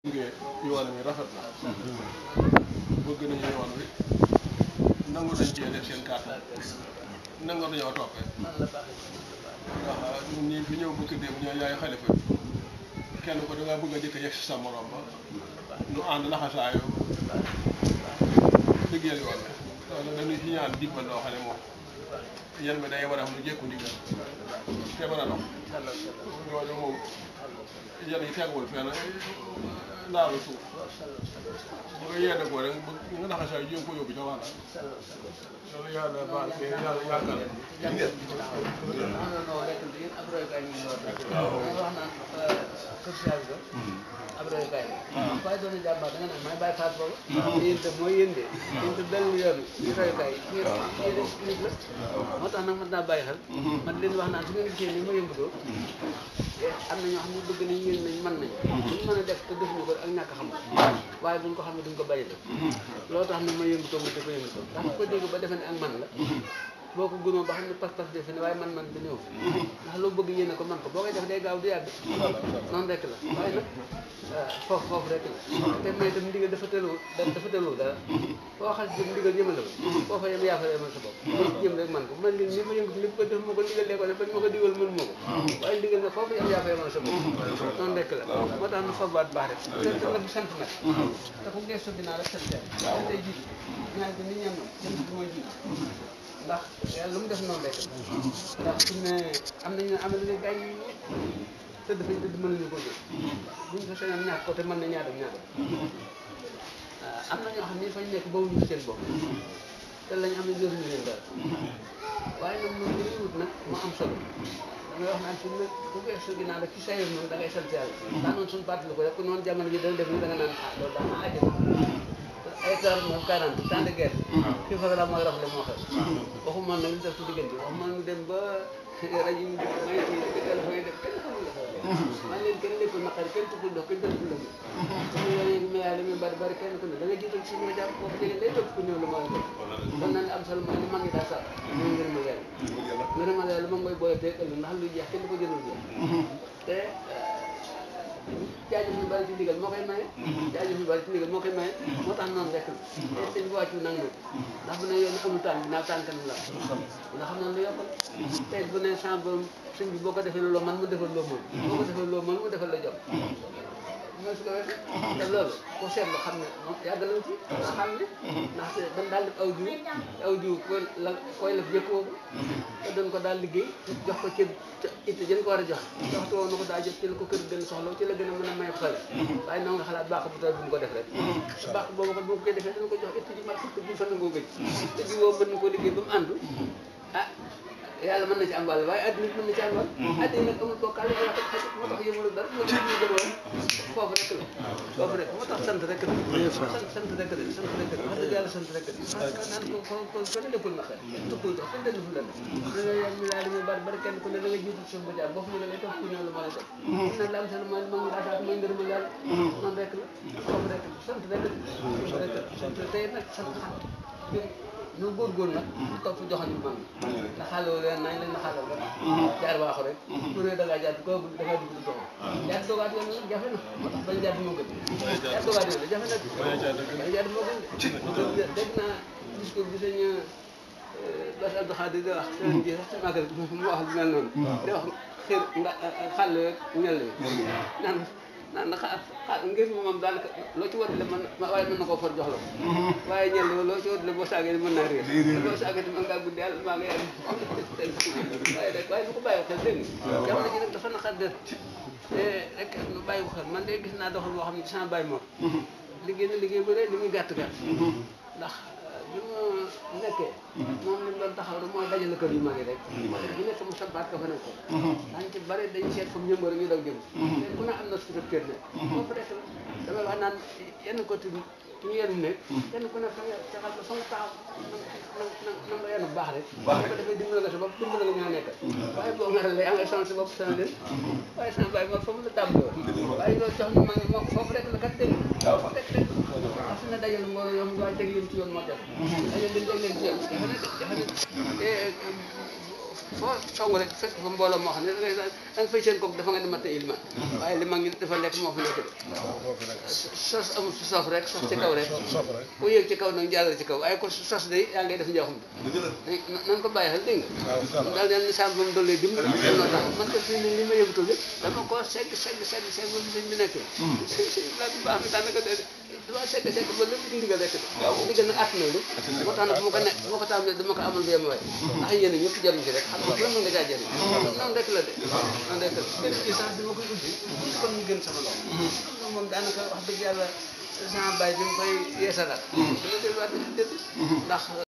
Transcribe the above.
ngee yoon wi rafet na bëgg nañu yoon wi nangu nañ cee def seen kàttan nangu nañoo toppee ndax ñun ñii fi ñëw bëgg dem ñoo yaay xalifa kenn ko dangaa bëgg a jëkk yegg si sa morom ba nu ànd laxasaayu liggéeyal yoon wi loolu dañuy ci ñaan dimbal loo xam ne moom yan bi day war a xam lu jékku ndigal te mën a dox loolu moom yan yi teguwul fenn laalu suuf bu nga yedd ko rek nga laxasaayu jéem ko yóbbu ca wàll loolu yàlla baal ke yàlla yàggal waaye doon na jàmbaar da nga naan may bàyyi faat boobu yéen te mooy yéen de yéen te dellu yoon ñu royukaay yi nit la moo tax nag mën naa bàyyi xel man leen wax naan su ngeen gisee ni ma yëngatoo am na ñoo xam ne bëgg nañ yéen nañ mën nañ duñ mën a def te defuñu ko ak ñàkk xam waaye buñ ko xam ne duñ ko bàyyi la loolu tax nag ma yëngatoo ma dafa yëngatoo ndax ko dégg ba defe ne ak man la boo ko gënoo ba xam ne pas-pas defe ne waaye man bi ñëw ndax loo bëgg yéene ko man ko boo koy def day gaaw du yàgg noonu rek la waaye nag foofu rek la te may itam ndigal dafa tëloo dara boo xas jëm ndigal jëmale ko foofa yem yaa fa yemal sa bopp jëm rek man ko man leen ni ma yëngu li ko def ma ko ndigal lee ko def bañ ma ko digal mën moo ko waaye ndigal nag foofu yem yaa fa yemal sa bopp noonu rek la moo tax na forbaat baax rek te nag di sant nag te ku gestu dinaa rek sant yàlla tey jiitu ñaan ko nit ñam na sant bi mooy jiitu ndax yàlla lu mu def noonu rek ndax su ne am nañu gaañ tëdd fañ tëdd mën nañu ko jël buñ ko sañoon ñàkk ko te mën na ñaata am na ñoo xam ne fañ nekk bawuñu seen bopp te lañ am ne jotuñu leen dara waaye nag moom li ñuy wut nag moo am solo damay wax naan fi mu ne ku gestu ginnaaw rek ci sayir noonu da ngay sant yàlla daa noonu suñu parti la ko rek ku noonu jamono ji dana def ni da nga naan loolu daa na àjjana ay 40 temps de guerre fii fa la mooy rafle moo xew waxuma nag li def ci diggante waxuma mu dem ba rajo yi may ci téléphone yi def kenn xamul la man leen kenn nekkul naqari kenn tukkul dox kenn deful lëg suñu yoon yi mayaale mi bari kenn ku ne da nga jiital si ñoo jàpp boo ko jege lay topp ku néew la mooy def kon naan am solo mooy li mag ñi daa sax ñoo ngërëmal yàlla ngërëmal yàlla moom mooy boole teeg ëllëg ndax luy jeex kenn du ko jëlal jeex te jaajëf ñu bari ci ndigal moo koy maye jaajëf ñu bari ci ndigal moo koy maye moo tax noonu rek la te sëñ bi wàccu nag nag ndax bu ne yoon amul tànk dinaa tànkanam la nga xam ne lu yokkal tey bu ne sans borom sëñ bi boo ko defee loo man mu defal loo mën boo ko defee loo mën mu defal la jom mooy su ko wet te loolu ko seetlu xam ne moom yàgg nañ ci nga xam ne ndax dañ daal def aw jiw koy la jëkk woobu te dañ ko daal liggéey jox ko ci itte jën ko war a jox waxtu woon na ko daa jot ci la ko kër gën soxla ci la gën a mën a may xale waaye na nga xalaat baax bu tawee bu mu ko def rek baax boobu ko bu ko koy defee dana ko jox itte ji mat fukk bi fa nangoo gëj te ji woo mën na koo liggéey ba mu àndu yàlla mën na ci am wàll waaye adduna mën na ci am wàll adduna nag amul bokkaale moo tax yëmulu dara moo tax ñu jëmoon foofu rek la moo tax sant rek la sant rek la wax dëgg yàlla sant rek la naan ko ne deful na xel tukkul dox kenn deful la danga yam mi laa li bari kenn ku ne da nga jiitu suuf ba jaar boo fu mu ne lay topp ku ñëw la mën a def nag la am solo mooy mag ngi laasaat mooy ngërëmal yàlla noonu rek la foofu rek la sant rek la sant tey nag sant ñu góorgóorlu nag topp joxoon mag na xaaloo leen nañ leen na xaaloo rek jaar waaxu rek pour ne da ngaa jaar ko da ngaa dugg di dox jaar doogaat yoon nag jafe na moo tax bañ jaar moo gën jaar doogaat yoon la jafe nag bañ jaar moo gën de dégg naa discours bi sëñ Bass Abdou Khadir di wax sëñ ji sax ci màggal mu wax lu mel noonu di wax xir nga xàll rek ñel bi naan xaal ngir moom daanaka loo ci war le mën waaye mën na koo for jox la ko waaye ñel loo ci war le boo saagee mën naa réer boo saagee mën ngaa guddi yàlla maa ngi waaye rek waaye bu ko bàyyi xel dégg nga jamono ji nag dafa naqar def te rek nu bàyyi ko xel man de gis naa doxal boo xam ne ci sama bàyyi moom liggéey na liggéey bu rëy li muy gàtt ndax bi ma nekkee moom li mu doon taxaw rek mooy dajale kër yu mag yi rek bu nekk mu sabaat ka fa nekk ko dañ ci bari dañ seet comme ñëmba rek ñu daw jëm te ku ne am na suñu kër ne foofu rek la damay wax naan yenn côté ñu yenu nekk kenn ku ne fa nga caxal ko fa nga taxaw na nga yenu baax rek boo ko defee dimbali nga sa bopp dimbali nga ñoo nekkal waaye boo nga la yaa ngay sonn sa bopp sana leen waaye sama bàyyi moom fa mu la tàmbali woon waaye loolu tax ñu mag ñi moom foofu rek la kat dégg foofu rek wax na dajal mbooloo yow waaye teg leen ci yoon moo def dajal leen teg leen ci yoon jafe na foo song rek fekk fa mbooloo moo xam ne da nga fay seen kooku dafa nga di matt ilma waaye li mag ñi dafa lekk moo fi nekk de sos amul su sof rek sos ci kaw rek ku yéeg ci kaw nag jàllal ci kaw waaye ko sos day yaa ngay def njoxum bi nan ko bàyyi xel dégg nga daal deen ni sàmm moom doole dimbali noo tax man ko fii ne li ma yëgutul lépp dama ko segg ba sëñ bi nekkee sëñ laa bi baax na daanaka dama segg ba lépp ci ndigal rek ndigal nag àtt na lu moo tax nag bu ma ko tàmbalee dama ko amal yem waay ndax yéen ñëpp jariñ ci rek xam nga lan mën nga caa jëriñ noonu rek la de noonu rek la benn ci sax bi ma koy ubbi kon mu gën sama loxo moom daanaka wax dëgg yàlla sama baay bi mu koy yeesalaat dina delluwaat dëgg ndax